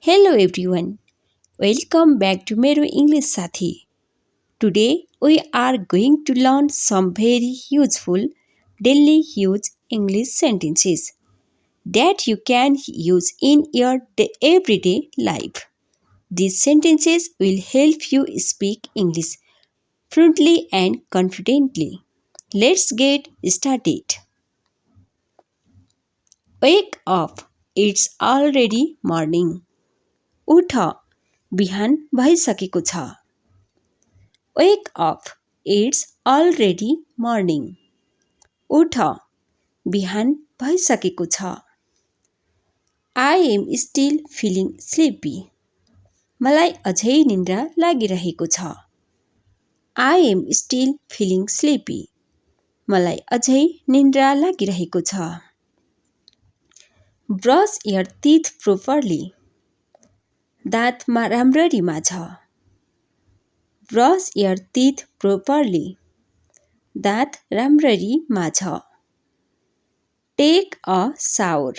Hello everyone. Welcome back to मेरो English साथी. Today we are going to learn some very useful daily use English sentences that you can use in your everyday life. These sentences will help you speak English fluently and confidently. Let's get started. Wake up. It's already morning. उठ बिहान भइसकेको छ. Wake up. It's already morning. उठ बिहान भइसकेको छ. I am still feeling sleepy. मलाई अझै निन्द्रा लागिरहेको छ. I am still feeling sleepy. मलाई अझै निन्द्रा लागिरहेको छ. Brush your teeth properly. दाँतमा राम्ररी माझ. Brush your teeth properly. दाँत राम्ररी माझ. Take a shower.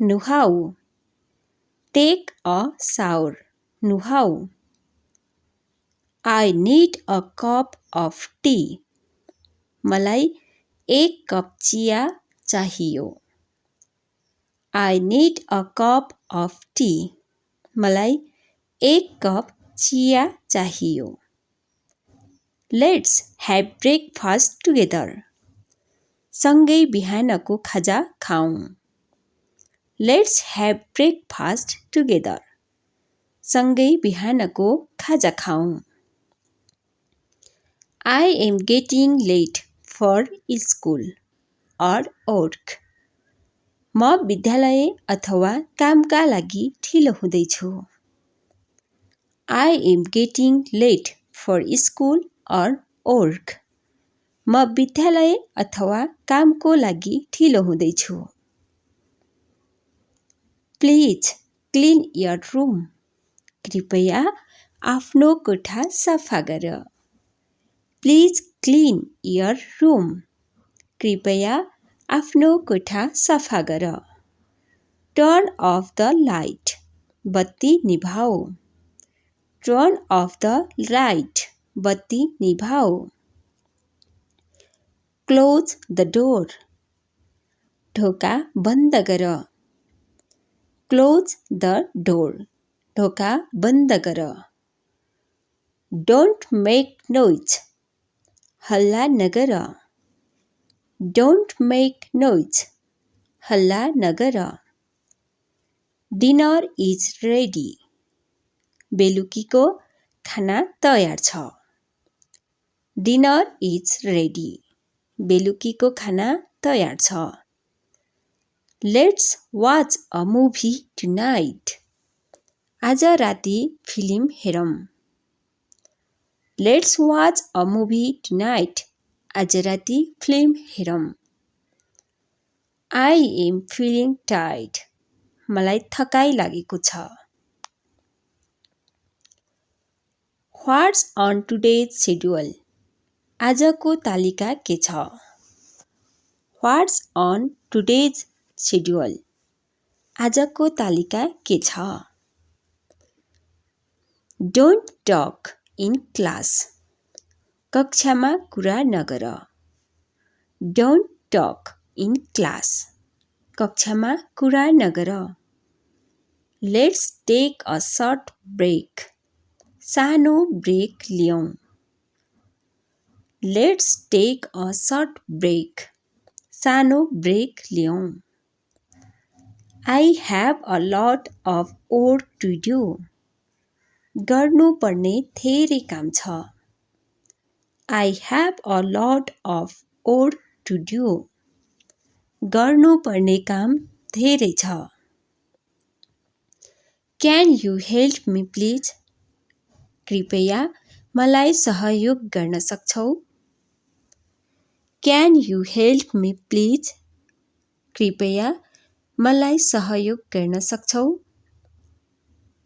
नुहाऊ. Take a shower. नुहाऊ. I need a cup of tea. मलाई एक कप चिया चाहियो. I need a cup of tea. मलाई एक कप चिया चाहियो. Let's have breakfast together. सँगै बिहानको खाजा खाऊँ. Let's have breakfast together. सँगै बिहानको खाजा खाऊँ. I am getting late for school or work. म विद्यालय अथवा कामका लागि ढिलो हुँदैछु. I am getting late for school or work. म विद्यालय अथवा कामको लागि ढिलो हुँदैछु. Please clean your room. कृपया आफ्नो कोठा सफा गर. Please clean your room. कृपया आफ्नो कोठा सफा गर. Turn off the light. बत्ती निभाऊ. Turn off the light. बत्ती निभाऊ. Close the door. ढोका बन्द गर. Close the door. ढोका बन्द गर. Don't make noise. हल्ला नगर. Don't make noise. हल्ला नगर. Dinner is ready. बेलुकीको खाना तयार छ. Dinner is ready. बेलुकीको खाना तयार छ. Let's watch a movie tonight. आज राति फिल्म हेरौँ. Let's watch a movie tonight. आज राति फिल्म हेरौँ. I am feeling tired. मलाई थकाइ लागेको छ. What's on today's schedule? आजको तालिका के छ? What's on today's schedule? आजको तालिका के छ? Don't talk in class. कक्षामा कुरा नगर. Don't talk in class. कक्षामा कुरा नगर. Let's take a short break. सानो ब्रेक लियौँ. Let's take a short break. सानो ब्रेक लियौँ. I have a lot of work to do. गर्नुपर्ने धेरै काम छ. I have a lot of work to do. गर्नुपर्ने काम धेरै छ. Can you help me please? कृपया मलाई सहयोग गर्न सक्छौ? Can you help me please? कृपया मलाई सहयोग गर्न सक्छौ?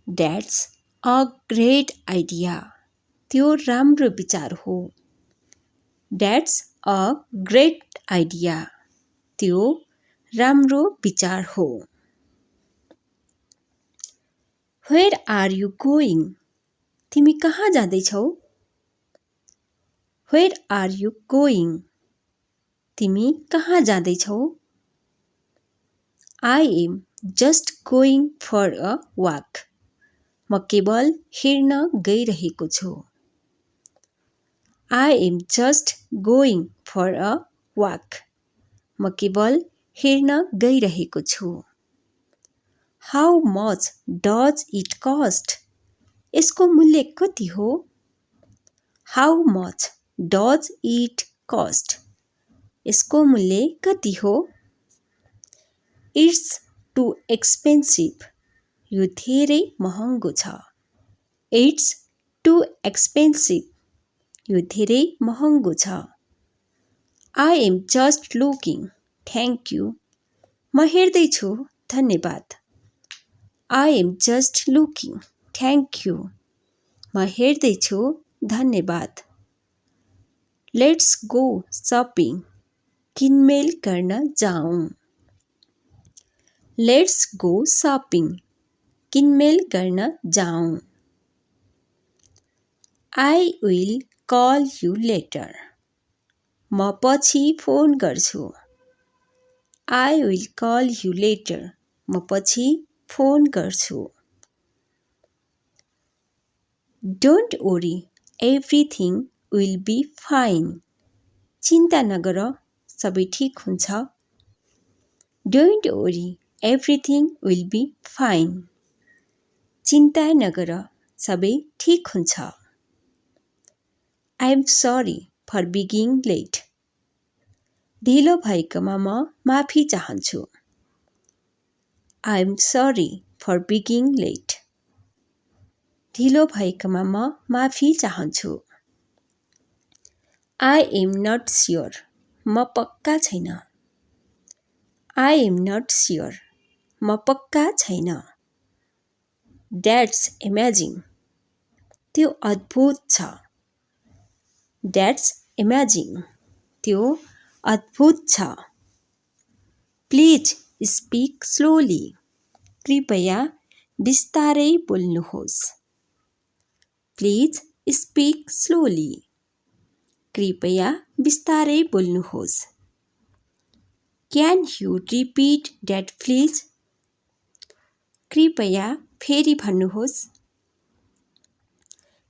That's a great idea. त्यो राम्रो विचार हो. That's a great idea. त्यो राम्रो विचार हो. Where are you going? तिमी कहाँ जाँदैछौ? Where are you going? तिमी कहाँ जाँदैछौ? I am just going for a walk. म केवल हिँड्न गइरहेको छु. I am just going for a walk. म केवल हिँड्न गइरहेको छु. How much does it cost? यसको मूल्य कति हो? How much does it cost? यसको मूल्य कति हो? It's too expensive. यो धेरै महँगो छ. It's too expensive. यो धेरै महँगो छ. I am just looking. Thank you. म हेर्दैछु. धन्यवाद. I am just looking. Thank you. म हेर्दैछु. धन्यवाद. Let's go shopping. किनमेल गर्न जाऊँ. Let's go shopping. किनमेल गर्न जाऊँ. I will call you later. म पछि फोन गर्छु. I will call you later. म पछि फोन गर्छु. Don't worry. Everything will be fine. चिन्ता नगर. सबै ठीक हुन्छ. Don't worry. Everything will be fine. चिन्ता नगर. सबै ठीक हुन्छ. I am sorry for being late. ढिलो भएकोमा म माफी चाहन्छु. I am sorry for being late. ढिलो भएकोमा म माफी चाहन्छु. I am not sure. म पक्का छैन. I am not sure. म पक्का छैन. That's amazing. त्यो अद्भुत छ. That's amazing. त्यो अद्भुत छ. Please speak slowly. कृपया बिस्तारै बोल्नुहोस्. Please speak slowly. कृपया बिस्तारै बोल्नुहोस्. Can you repeat that please? कृपया फेरि भन्नुहोस्.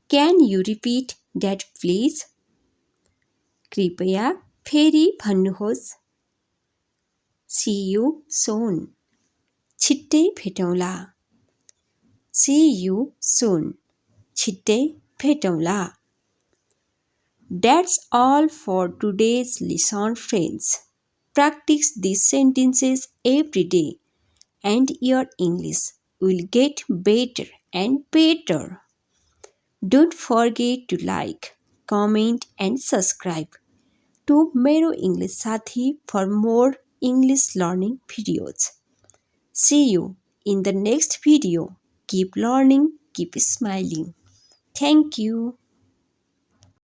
Can you repeat that please? कृपया फेरि भन्नुहोस्. See you soon. छिट्टै भेटौँला. See you soon. छिट्टै भेटौँला. That's all for today's lesson, friends. Practice these sentences every day and your English will get better and better. Don't forget to like, comment and subscribe to Mero English Sathi for more English learning videos. See you in the next video. Keep learning, keep smiling. Thank you.